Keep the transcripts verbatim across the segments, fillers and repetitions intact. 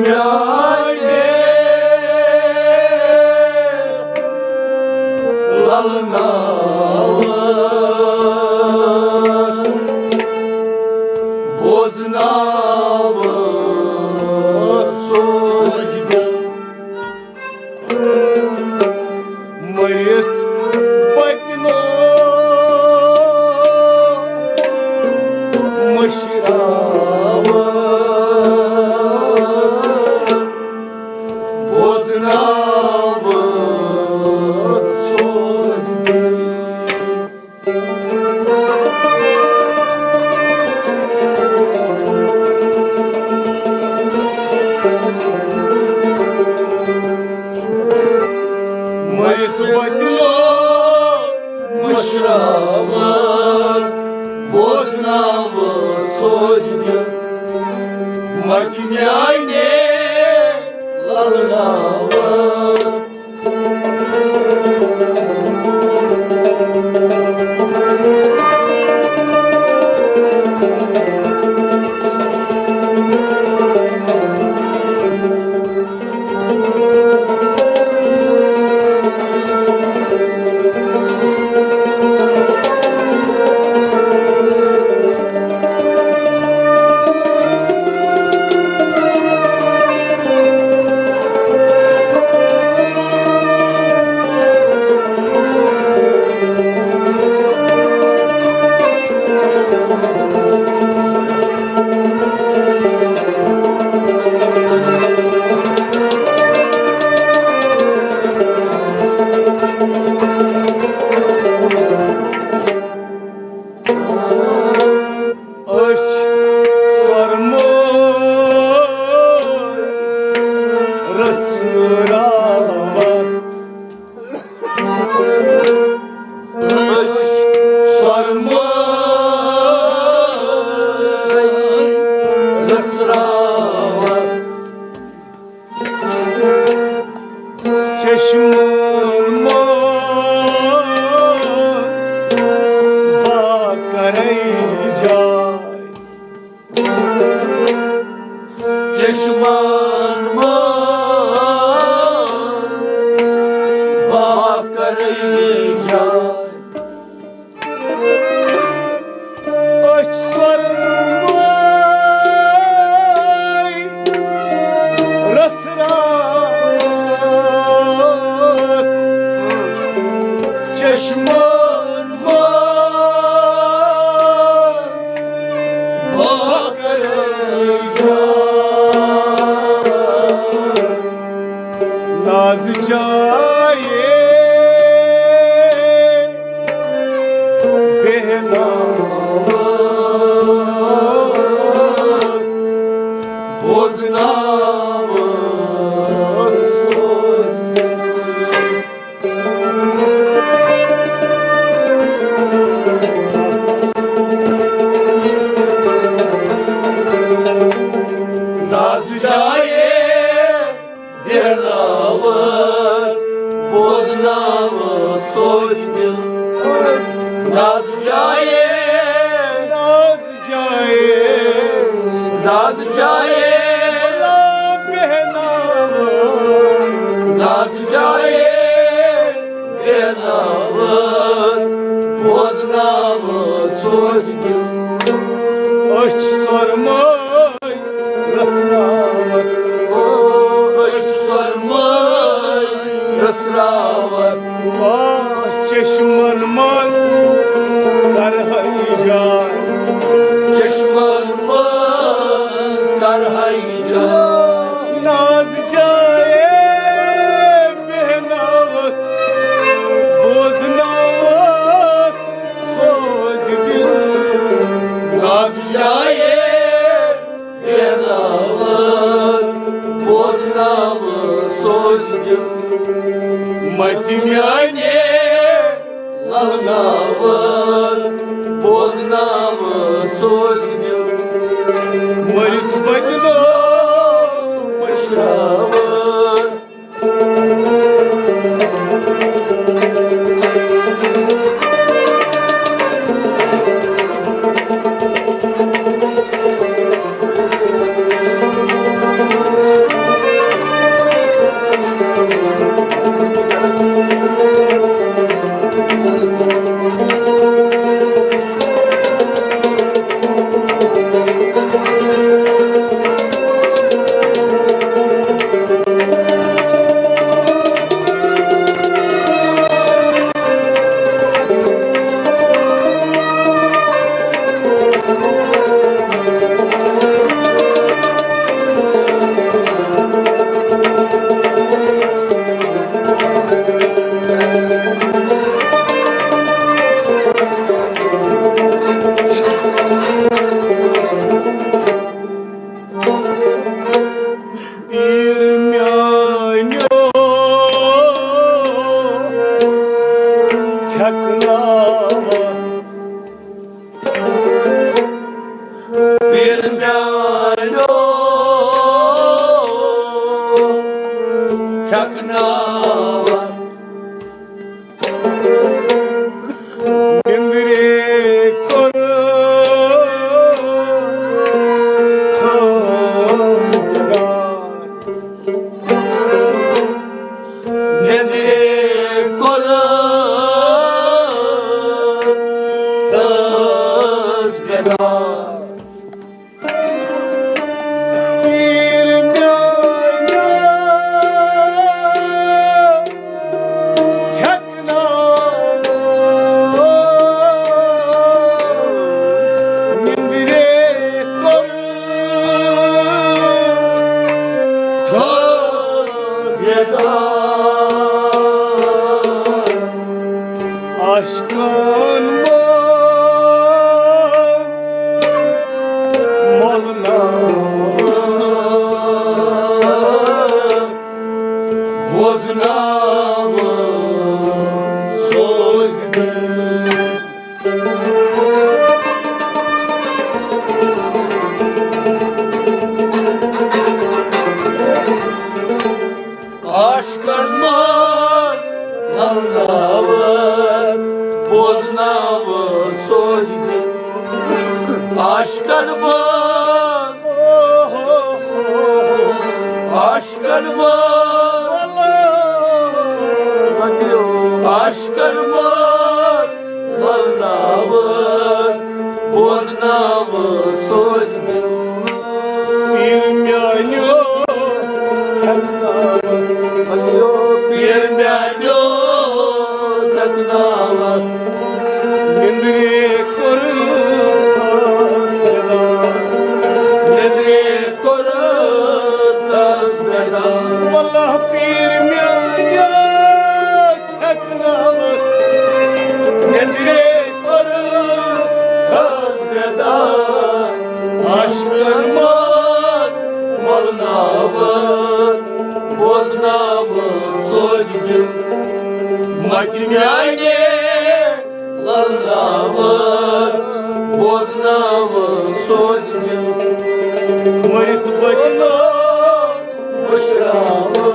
میانہِ للہٕ ناوٕ بوزناوٕ سوز دِل۔ مٔرِتھ پٔتمہِ مٔشراوٕ بوزناوٕ سوز دِل۔ مٔرِتھ بدلو مٔشراوٕ بوزناوٕ سوز دِل۔ مَتہِ میانہِ للہٕ ناوٕ۔ أچھ سۄرمہٕ رٔژھراوَتھ۔ أچھ سۄرمہٕ رٔژھراوَتھ۔ چشمن منٛز با کرے جاے۔ چشمن منٛز با کرے جاے۔ أچھ سۄرمہٕ رٔژھراوَتھ۔ چشمن منٛز با کرے جاے۔ ناز جایے بیہناوَتھ بوزناوَتھ سوز دِل۔ ناز جایے بیہناوَتھ بوزناوَتھ سوز دِل۔ ناز جایے، ناز جایے، ناز جایے بیہناوَتھ۔ ناز جایے بیہناوَتھ بوزناوَتھ سوز دِل۔ أچھ سۄرمہٕ رٔژھراوَتھ۔ أچھ سۄرمہٕ رٔژھراوَتھ۔ واہ چشمن منٛز کرہے جاے۔ چشمن منٛز کرہے جاے۔ ناز جایے بیہناوَتھ بوزناوَتھ سوز دِل۔ ناز جایے بیہناوَتھ بوزناوَتھ سوز دِل۔ مَتہِ میانہِ للہٕ ناوٕ بوزناوَتھ سوز دِل۔ مٔرِتھ بدلو مٔشراوَتھ۔ میانیو تھٮ۪کناوَتھ۔ نیٚنٛدرِ کوٚر تھوٚس بیدار۔ نیٚنٛدرِ کوٚر تھوٚس بیدار۔ پیٖر میٛانیو، تھٮ۪کناو نیٚنٛدرِ کوٚر تھوٚس بیدار۔ عاشقن منٛز مۄلناوان، بوزناوان سوز دِل۔ عاشقن منٛز نلناوان، بوزناوان سوز دِل۔ عاشقن منٛز، عاشقن منٛز، عاشقن منٛز نلناوان، بوزناوان سوز دِل۔ پیٖر میٛانیو، تھٮ۪کناوَتھ۔ پیٖر میٛانیو، تھٮ۪کناوَتھ۔ نیٚنٛدرِ کوٚر تھوٚس بیدار۔ نیٚنٛدرِ کوٚر تھوٚس بیدار۔ واللہ پیٖر میٛانیو، تھٮ۪کناوَتھ۔ نیٚنٛدرِ کوٚر تھوٚس بیدار۔ عاشقن منٛز مۄلناوان، بوزناوان سوز دِل۔ مَتہِ میٛانہِ لَلناوان، بوزناوان سوز دِل۔ مٔرِتھ بَنہِ نہٕ مٔشراوان۔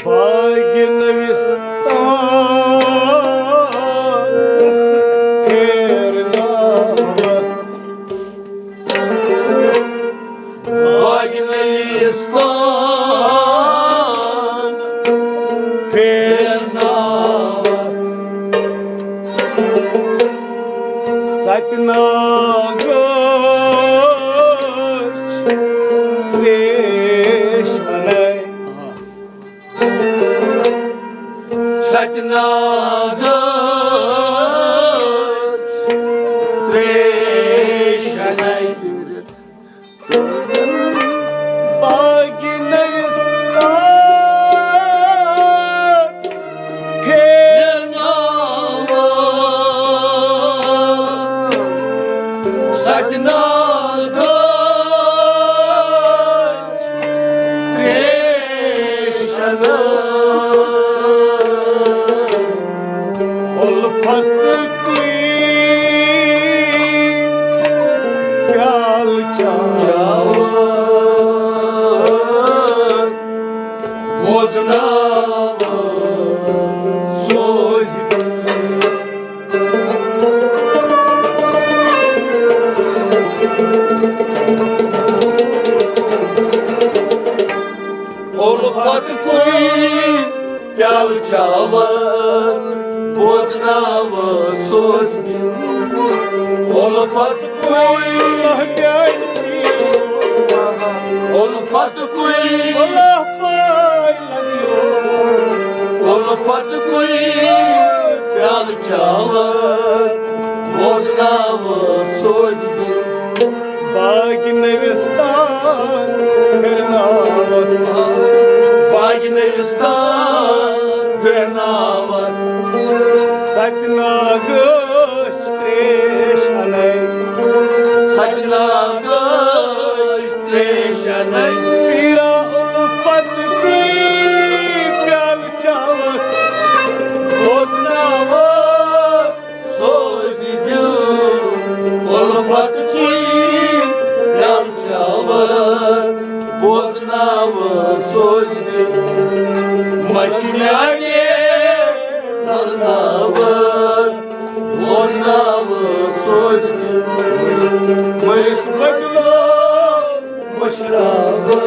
باغِ نوستان پھیرناوتھ۔ باغِ نوستان پھیرناوتھ۔ ستہِ ناگٕچ تریش انے۔ ستہِ ناگٕچ تریش انے۔ باغِ نوستان پھیرناوان۔ ستہِ ناگٕچ تریش انے۔ الفتُک پیالہٕ چاوان۔ بوزناوان سوز دِل۔ چاوت بوزناوٕ سوز دِل۔ اُلفت کُے، اُلفت کُے، اُلفت کُے پیالہٕ چاوت بوزناوٕ سوز دِل۔ باغ نوستان پھرناوت، باغ نوستان پھرناوت۔ ستناگش تریش انے، ستناگش تریش انے۔ پیرا الفت کی پیال چاوت بوزناوت سوز دِل۔ اُلفت چی پیالہٕ چاوت بوزناوٕ سوز دِل۔ مَتہِ میانہِ نلناوت بوزناوٕ سوز دِل۔ مٔرِتھ بدلو مشراوت۔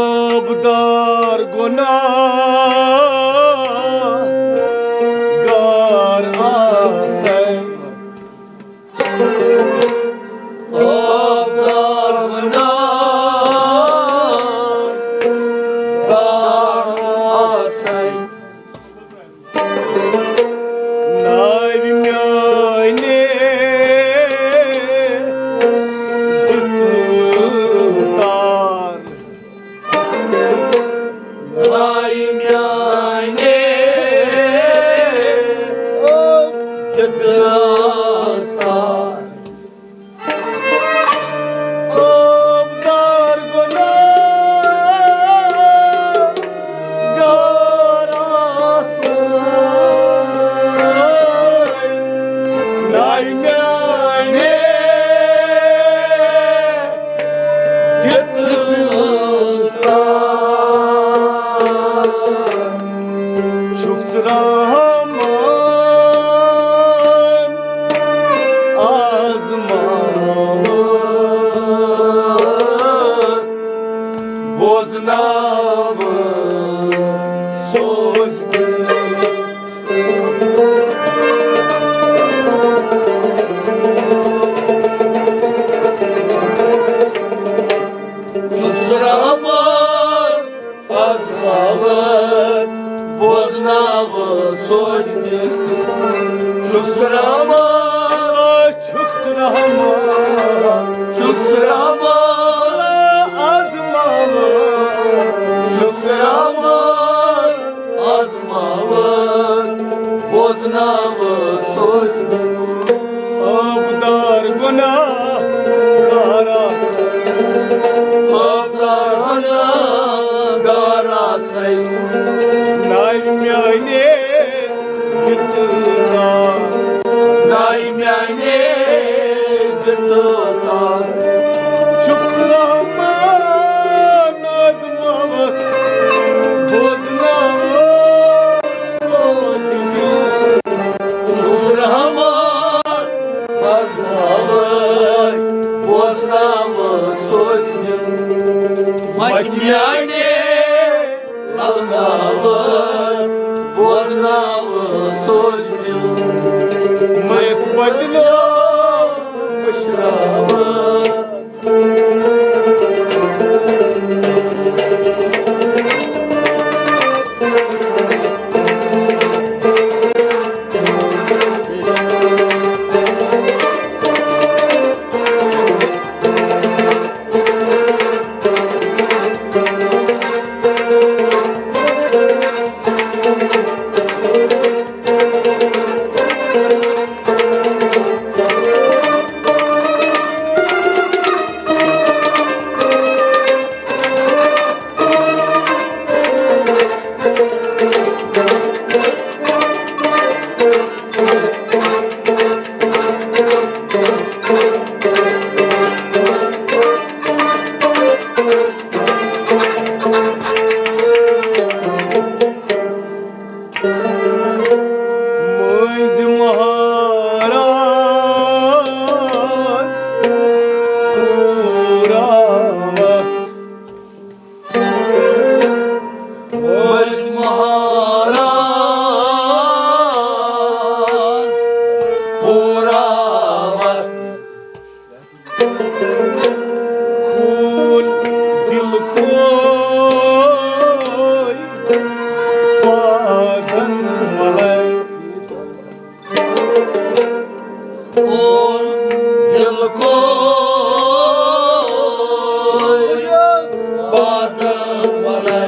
آبدار گناہ گار آسے۔ آبدار گناہ گار آسے۔ ناوِ میانہِ دِتُو تار۔ ناوِ میانہِ دِتُو تار۔ آبدار گناہ گار آسے۔ ناوِ میانہِ دِتُو تار۔ چھُکھ ژٕ رحمان آزماوان، بوزناوٕ سوز دِل۔ چھُکھ ژٕ رحمان آزماوان، بوزناوٕ سوز دِل۔ چھُکھ ژٕ رحمان، چھُکھ ژٕ رحمان، چھُکھ ژٕ رحمان آزماوان، چھُکھ ژٕ رحمان آزماوان، بوزناوٕ سوز دِل۔ آبدار گناہ گار آسے۔ آبدار گناہ گار آسے۔ ناوِ میانہِ دِتُو تار۔ ناوِ میانہِ دِتُو تار۔ چھُکھ ژٕ رحمان آزماوان، بوزناوان سوز دِل۔ چھُکھ ژٕ رحمان آزماوان، بوزناوان سوز دِل۔ مَتہِ میانہِ للناوان، بوزناوان سوز دِل۔ مٔرِتھ بدلو مشراوان۔ کوٚر بادل وَلَے۔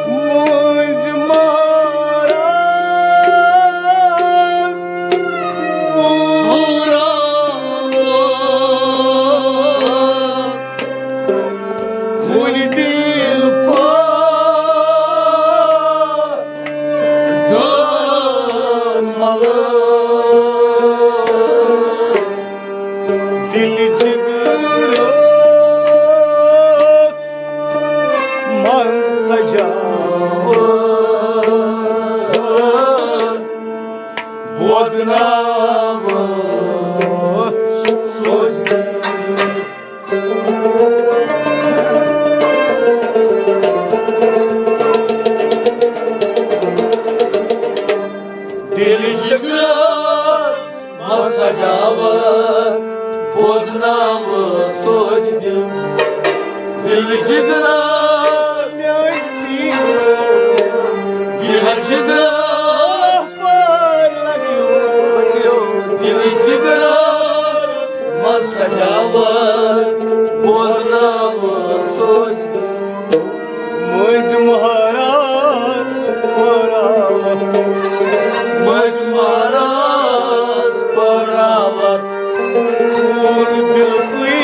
مٲنٛزِ مہراز وُراوُر کُنہِ دِل پا دٲن ملٲ۔ دِل جِگرَس منٛز سجاوان بوزناوان سوز۔ دِل جِگرَس منٛز سجاوان بوزناوان سوز دِل۔ دِل جِگرَس دِل جِگرَس دِل جِگرَس منٛز سجاوان بوزناوان سوز۔ مٔنٛزۍ مہراز پراوتھ۔ مٔنٛزۍ مہراز پراوتھ۔ خوٗن دِلکُے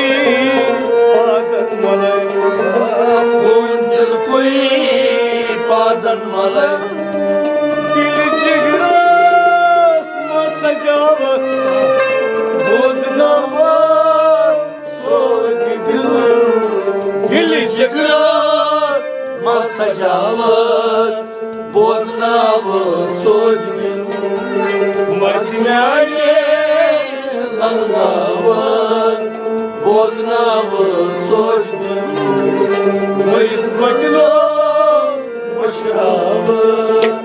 پادن ملے۔ خوٗن دِلکُے پادن ملے۔ دِل جِگرَس منٛز سجاوتھ بوزناوان سوز دِل۔ دِل جِگرَس منٛز سجاوان بوزناوان سوز دِل۔ مدِ میانہِ للناوان بوزناوان سوز دِل۔ مٔرِتھ بچلو مٔشراوان۔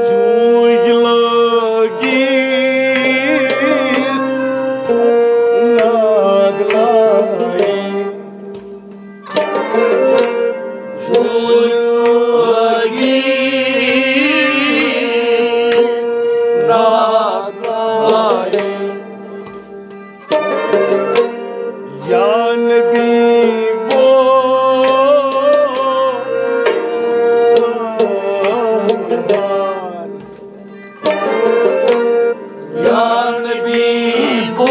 جوٗے لٲگِتھ ناد لایہِ۔ جوٗے لٲگِتھ ناد لایہِ۔ یا نبی بوز تنگ زار۔ یا نبی بوز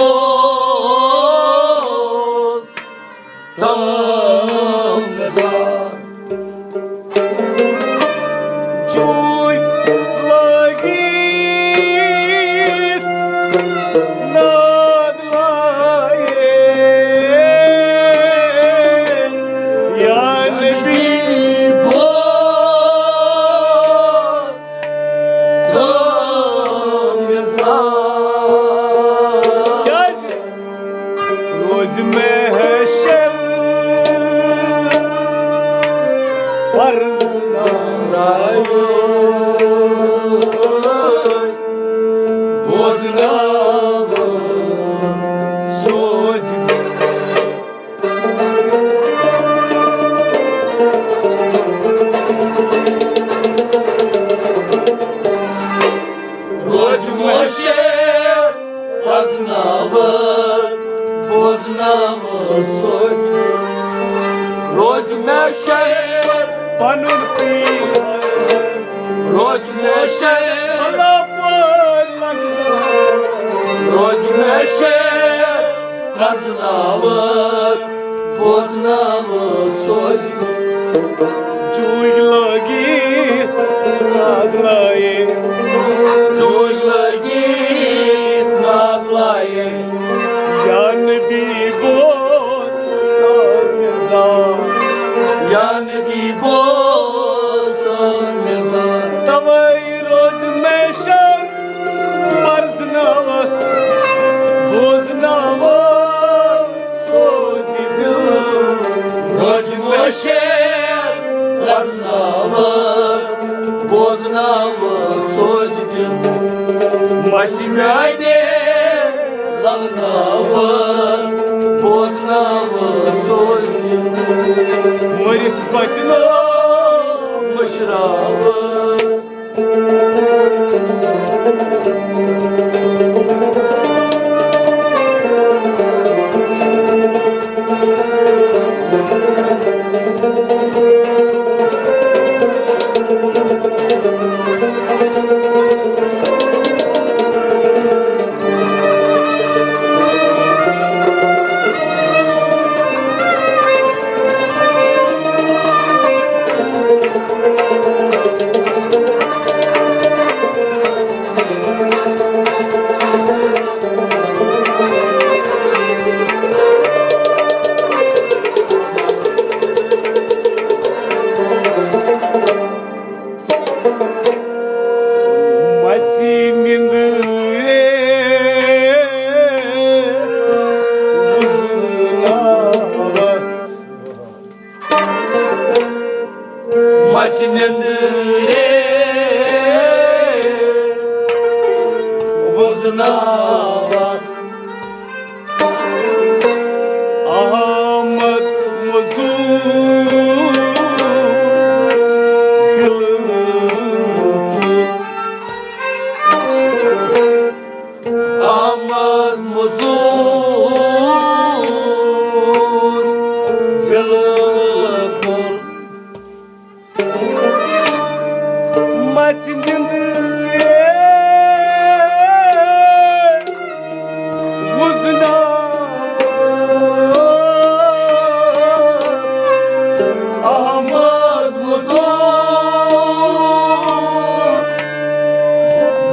تنگ زار۔ جوٗے لٲگِتھ ناد لایے، یا نبی بوز تنگ زار۔ کیٛازِ؟ روزِ محشر پرزناوان بوزناوان سوز۔ روزِ محشر پرزناوان بوزناوان سوز۔ روزِ محشر پنُن پیٖر۔ روزِ محشر روزِ محشر پرزناوان بوزناوٕ سوزِ۔ چوٗکۍ لٲگِتھ ناد لایے۔ چوٗکۍ لٲگِتھ ناد لایے۔ یا نبی بوز تہٕ مےٚ زار۔ یا نبی بوز تہٕ مےٚ زار۔ توے روز محشر پرزناوتھ، بوزناوتھ سوزِ دِل۔ روزِ محشر پرزناوتھ، بوزناوتھ سوزِ دِل۔ متہِ میانہِ للناوتھ، بوزناوتھ سوزِ دِل۔ مٔرِتھ پتہِ نہٕ مٔشراوتھ۔ مژِ نِندرے وُزناوتھ۔ مژِ نِندرے وُزناوتھ۔ احمد مزور بِلکُل۔ احمد مزور بِلکُل۔ مژِ نِندرے وُزناو احمد مزور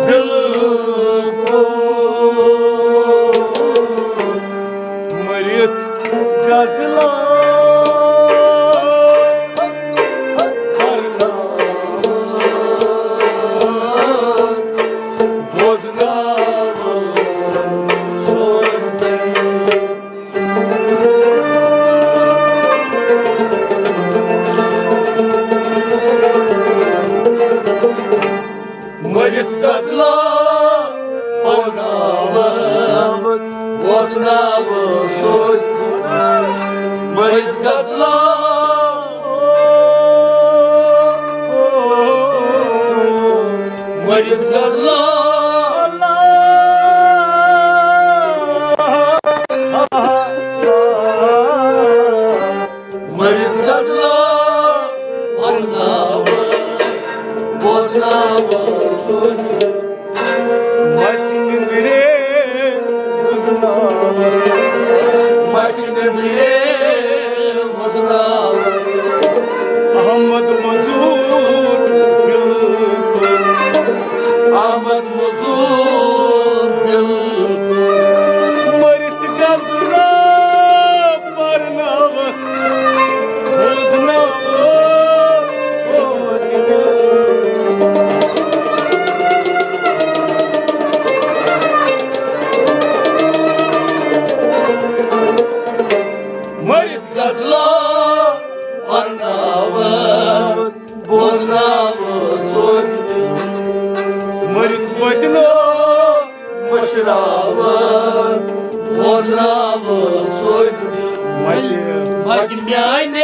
بِلکُل۔ مٔرِتھ غزلہ پرناوان بوزناوان سوزِ دِل۔ مٔرِتھ غزلہ پرناوان بوزناوان سوزِ دِل۔ مٔرِتھ غزلہ، مٔرِتھ غزلہ۔ مٔرِتھ غزلہ پرناوان بوزناوان سوزِ دِل۔ مژِ نِندرے وُزناوان۔ مژِ نِندرے وُزناوان۔ احمد مزور بِلکُل۔ احمد مزور بِلکُل۔ مٔرِتھ غزلہ پرناوان بوزناوان سوزِ دِل۔ مٔرِتھ غزلہ پرناوان بوزناوان سوزِ دِل۔ مٔرِتھ پتہِ نہٕ مٔشراوان بوزناوان سوزِ دِل۔ متہِ، متہِ میانہِ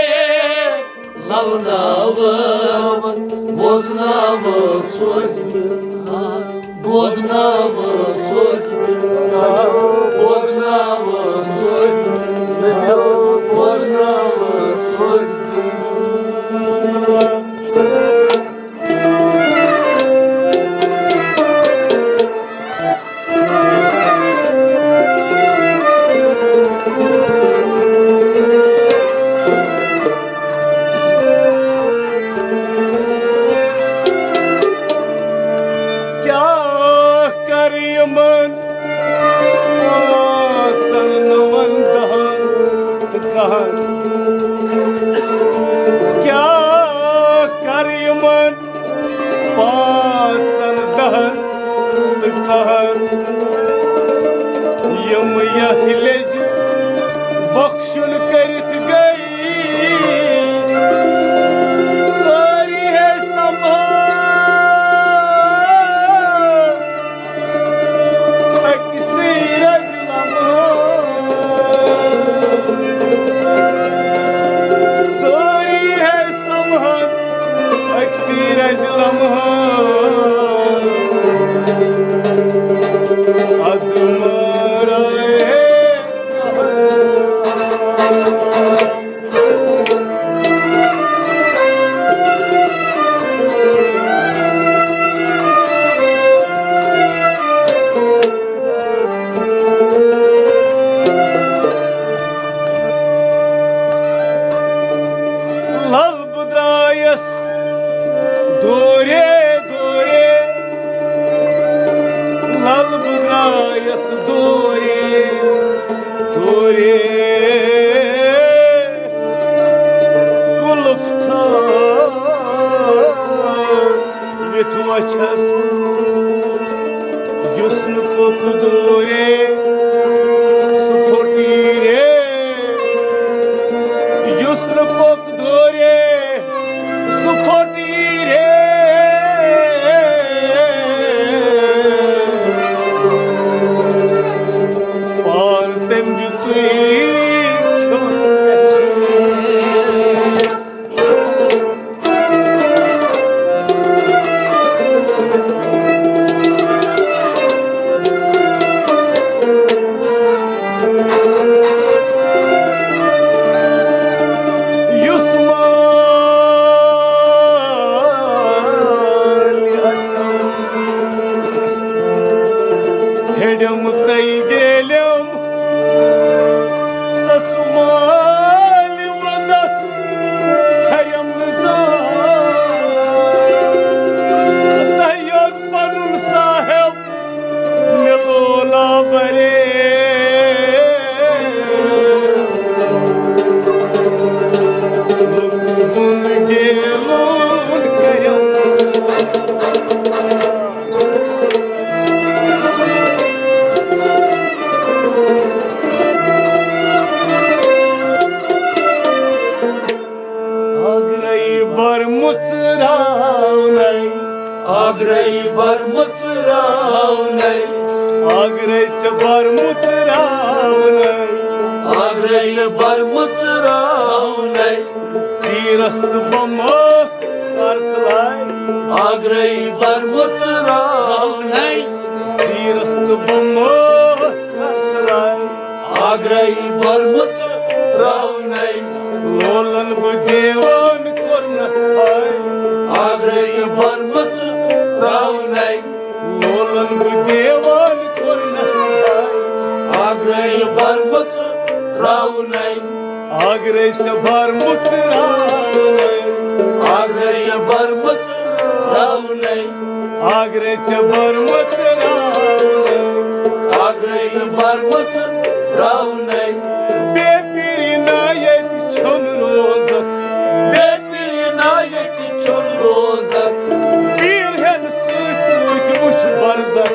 للناوان بوزناوان سوزِ دِل۔ بوزناوان سوزِ دِل۔ بوزناوان سوزِ دِل۔ بوزناوان سوزِ دِل۔ یِم یتھ لیٚجہِ بخشُن کٔرِتھ گٔے، سٲری ہے سمبھال أکسٕے رزِ لمحہٕ۔ سٲری ہے سمبھال أکسٕے رزِ لمحہٕ۔ ادٕ مارے لل بہٕ درٛایس دوٗرے دوٗرے، لل بہٕ درٛایس دوٗرے دوٗرے۔ قلف تھٲوِتھ وۄچھس، یُس نہٕ پوٚک دوٗرے، سُہ پھوٚٹی رے۔ یُس نہٕ پوٚک دوٗرے، سُہ پھوٚٹی رے۔ پان تٔمۍ دیُتُے کھیوٚن پٮ۪چھس۔ یُس مالہِ آسٮ۪م ہیٚڈٮ۪م تہٕ گیلٮ۪م، تہٕ سُہ مالہِ ودس کھرٮ۪م نہٕ زانٛہہ۔ تۄہہِ یوت پنُن صاحب مےٚ لولا برے۔ لُکہٕ ہُنٛد گیلُن کٔرِو۔ اگرے برمُژ راونَے۔ اگرے برمُژ راونَے۔ اگرے ژےٚ برمُژ راونَے۔ اگرے برمُژ راونَے۔ زیٖرس تہٕ بۄمس کر ژٕ لَے۔ اگرے برمُژ راونَے۔ زیٖرس تہٕ بۄمس کر ژٕ لَے۔ اگرے برمُژ راونَے۔ لولن بہٕ دیوان کوٚرنس ہاے۔ اگرے برمُژ راونَے۔ لولن بہٕ دیوان کوٚرنس ہاے۔ اگرے برمُژ راونَے۔ اگرے ژےٚ برمُژ راونَے۔ اگرے برمُژ راونَے۔ اگرے ژےٚ برمُژ راونَے۔ اگرے برمُژ راونَے۔ بے پیٖرِ نا ییٚتہِ چھُنہٕ روزکھ۔ بے پیٖرِ نا ییٚتہِ چھُنہٕ روزکھ۔ پیٖر ہٮ۪ن سۭتۍ سۭتۍ وٕچھ برزکھ۔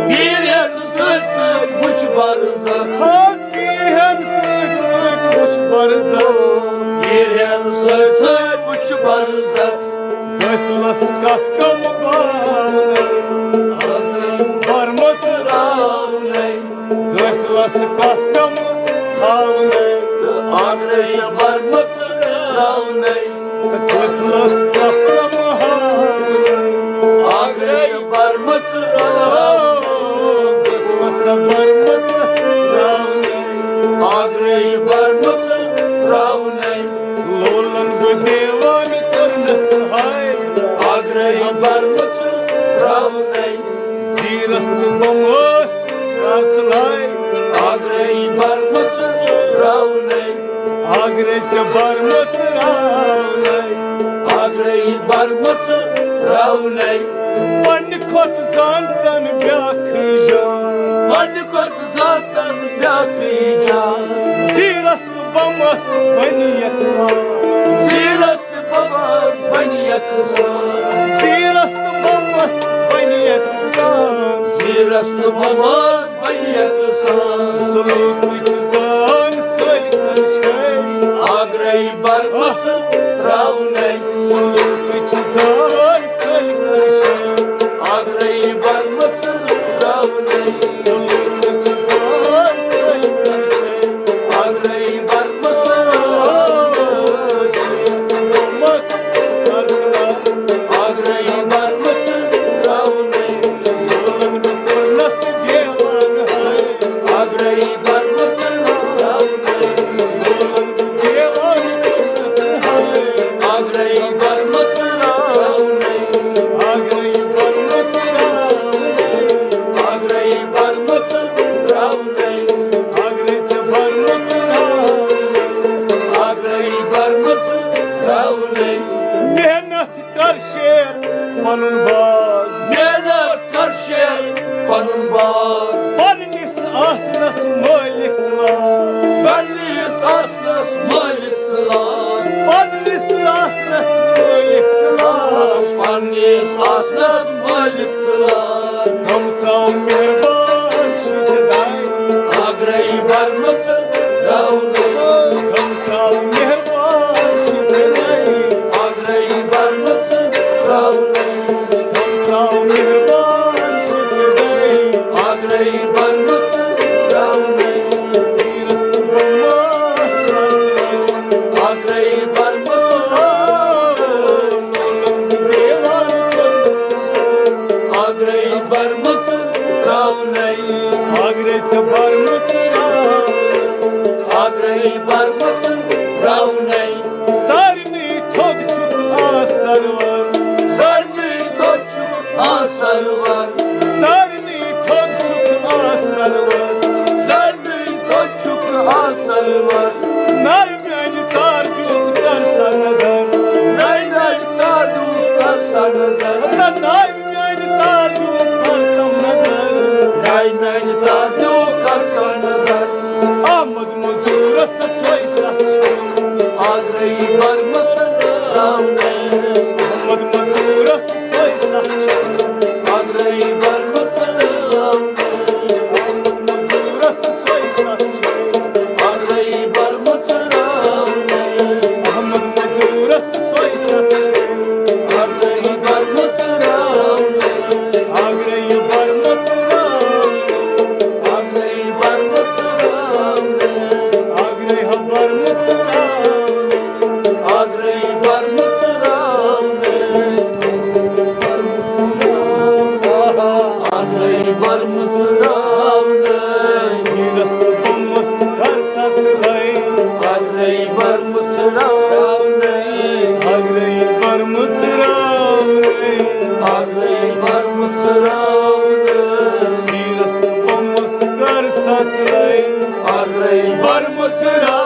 پیٖر ہٮ۪ن سۭتۍ سۭتۍ وٕچھ برزکھ۔ ہا پیٖر ہٮ۪ن سۭتۍ سۭتۍ وٕچھ برزکھ۔ پیٖر ہٮ۪ن سۭتۍ سۭتۍ وٕچھ برزکھ۔ قٲفلس کتھ کم باونَے۔ برمُژ راونَے۔ قٲفلس کتھ کم ہاونَے۔ تہٕ اگرے برمُژ راونَے۔ تہٕ قٲفلس کتھ کم ہاونَے۔ اگرے برمُژ راونَے۔ قٲفلس برمُژ راونَے۔ اگرے برمُژ راونَے۔ لولن بہٕ دیوان کوٚرنس ہاے۔ اگرے برمُژ راونَے۔ زیٖرس تہٕ بۄمس کر ژٕ لَے۔ اگرے برمُژ راونَے۔ اگرے ژےٚ برمُژ راونَے۔ اگرے برمُژ راونَے۔ پننہِ کھۄتہٕ زانتن بیٛاکھٕے جان۔ پننہِ کھۄتہٕ زانتن بیٛاکھٕے جان۔ زیٖرس تہٕ بۄمس بنہِ یکسان۔ زیٖرس تہٕ بۄمس بنہِ یکسان۔ زیٖرس تہٕ بۄمس بنہِ یکسان۔ زیٖرس لوٗکھ چھِ زٲلۍ سٲلۍ کٔشیٖر۔ اگرے برمٕژ راونَے۔ لوٗکھ چھِ زٲلۍ سٲلۍ کٔشیٖر۔ اگرے برمٕژ راونَے۔ اگرے برمٕژ راونَے۔ لولن کوٚرنس دیوان ہاے۔ اگرے برمٕژ راونَے۔ لولن دیوان کوٚرنس ہاے۔ اگرے برمٕژ راونَے۔ اگرے برمٕژ راونَے۔ اگرے برمٕژ راونَے۔ اگرے ژےٚ برمٕژ راونَے۔ اگرے برمٕژ راونَے۔ محنت کر شیر پنُن باغ۔ محنت کر شیر پنُن باغ۔ پننِس آسنس مٲلِک ژٕ لاج۔ پننِس آسنس مٲلِک ژٕ لاج۔ پننِس آسنس مٲلِک ژٕ لاج۔ پننِس آسنس مٲلِک ژٕ لاج۔ غم تراو مہربان چھِ ژےٚ داے۔ اگرے برمٕژ راونَے۔ غم تراو مہربان چھِ ژےٚ داے۔ اگرے برمٕژ راونَے۔ غم تراو مہربان چھِ ژےٚ داے۔ اگرے برمٕژ راونَے۔ زیٖرس تہٕ بمس رژھ۔ اگرے برمٕژ راونَے۔ اگرے برمٕژ راونَے۔ اگرے ژےٚ برمٕژ راونَے۔ اگرے برمٕژ راونَے۔ سارنٕے تھوٚد چھُکھ آز سرور۔ سارنٕے تھوٚد چھُکھ آز سرور۔ سارنٕے تھوٚد چھُکھ آز سرور۔ سارنٕے تھوٚد چھُکھ آز سرور۔ ناوِ میانہِ تار دیُت کر سا نظر۔ ناوِ میانہِ تار دیُت کر سا نظر۔ ہتا ناوِ میانہِ تار دیُت کر سا نظر۔ ناوِ میانہِ تار دیُت کر سا نظر۔ احمد مزورس سۄے ستھ چھِ۔ اگرے برمٕژ راونَے۔ احمد مزورس سۄے ستھ چھِ۔ اگرے برمٕژ راونَے۔ احمد مزورس سۄے ستھ چھِ۔ اگرے برمٕژ راونَے۔ احمد مزورس سۄے ستھ چھِ۔ اگرے برمٕژ راونَے۔ اگرے برمٕژ راونَے۔ اگرے برمٕژ راونَے۔ اگرے ہا برمٕژ راونَے۔ اگرے برمٕژ راونَے۔ اگرے برمٕژ راونَے۔ زیٖرس تہٕ بمس کر سا ژٕ لَے۔ اگرے برمٕژ راونَے۔ اگرے برمٕژ راونَے۔ اگرے برمٕژ راونَے۔ زیٖرس تہٕ بمس کر سا ژٕ لَے۔ اگرے برمٕژ راونَے۔